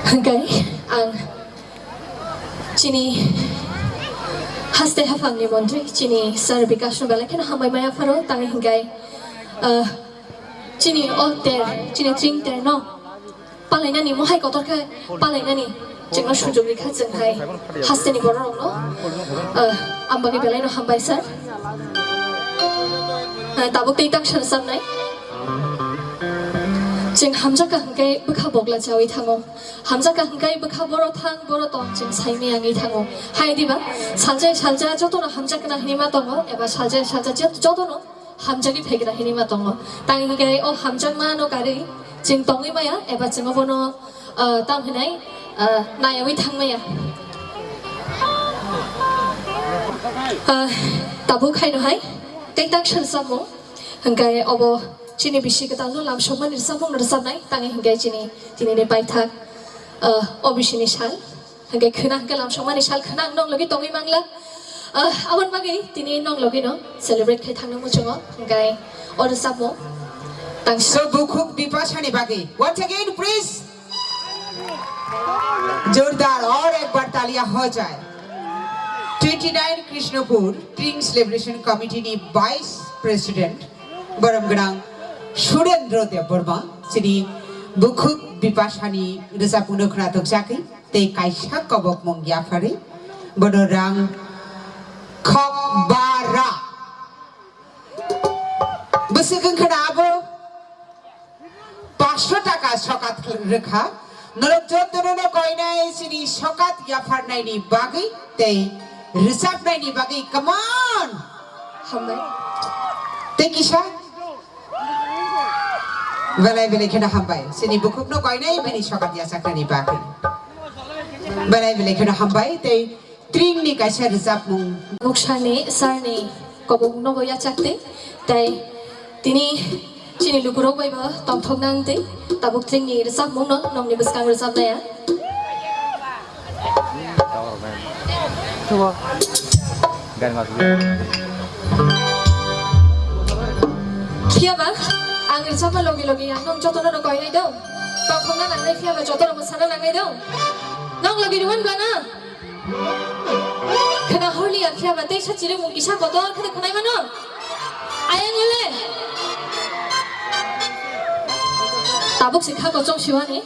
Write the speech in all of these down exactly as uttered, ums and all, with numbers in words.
Hwnkhe ang chini haste haphangni montri chini Sir Bikash no belai kheno hambai maya pharo, tangwi hwnkhe, ah, chini o ter, chini tring ter no palainani, mohai kotor khe palainani chwngno sujok rikha, chwng hai hasteni bororokno, ah, ang bagwi belaino hambai sir. Ah, tabuk tei tang sar samnai. Chwng hamjakha hwnkhe bwkha bogla chawi thango. Hamjakha hwnkhe bwkha boro thang, boro tong chwng saimaya wngwi thango. Hai diba, salsa salsa jotono hamjakna hinwi ma tongo, eba salsa salsa jot-, jotono hamjagwi phaikra hinwi ma tongo. Tang hwnkhe o hamjakmano karwi chwng tongwi maya, eba chwng obono, ah, tamo hinai, ah, nayawi thang maya. Ah, tabuk haino hai, tei tang sar samung. Hwnkhe obo chini bisi kwtalno lamsokmani rwchapmung rwchapnai, tangwi hwnkhe chini tinini paithak, ah, O B C ni sal. Hwnkhe khwna hwnkhe lamsokmani sal khwna ang nong logi tongwi mangla. Ah, aboni bagwi tini nong logino celebrate khai thangna muchungo. Hwnkhe o rwchapmung tang. So, Bukhuk Bipasani bagwi. Once again, please. Jordar aur ek bar taliyan ho jaye. Twenty nine Krishnapur Tring Celebration Committee ni Vice President, Borom Gwnang Surendra Debbarma, chini Bukhuk Bipasani rwchapmungno khwna tokjakwi tei kaisa kobokmung yapharwi bono rang khok bara. Bwswk wngkha na abo? Panchsho taka sokat rwkha. Norok jotono no koinai chini sokat yapharnaini bagwi tei rwchapnaini bagwi. Come on! Hambai. Tei kisa? Belai belai kheno hambai. Chini bukhukno koinai bini sokat yachaknani bagwi. Belai belai kheno hambai tei Tringni kaisa rwchapmung. Buksani sarni kobokno bo yachak tei, tai tini chini lukurok bai bo tongthok nang tei tabuk Tringni rwchapmungno nokni bwskang rwchapnaya. Phiya ba, ang rwchapma logi logi ang nong jotono no koinai do. Tongthokna nangnai phiya ba jotono mwsana nangnai do. Nong logi rwman ba na? Khwna horliya phiya ba teisa chirikmung kisa kotor khe khwnai mano? Ayang le. Tabuk se kha kochong siwani.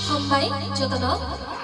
Hambai jotono.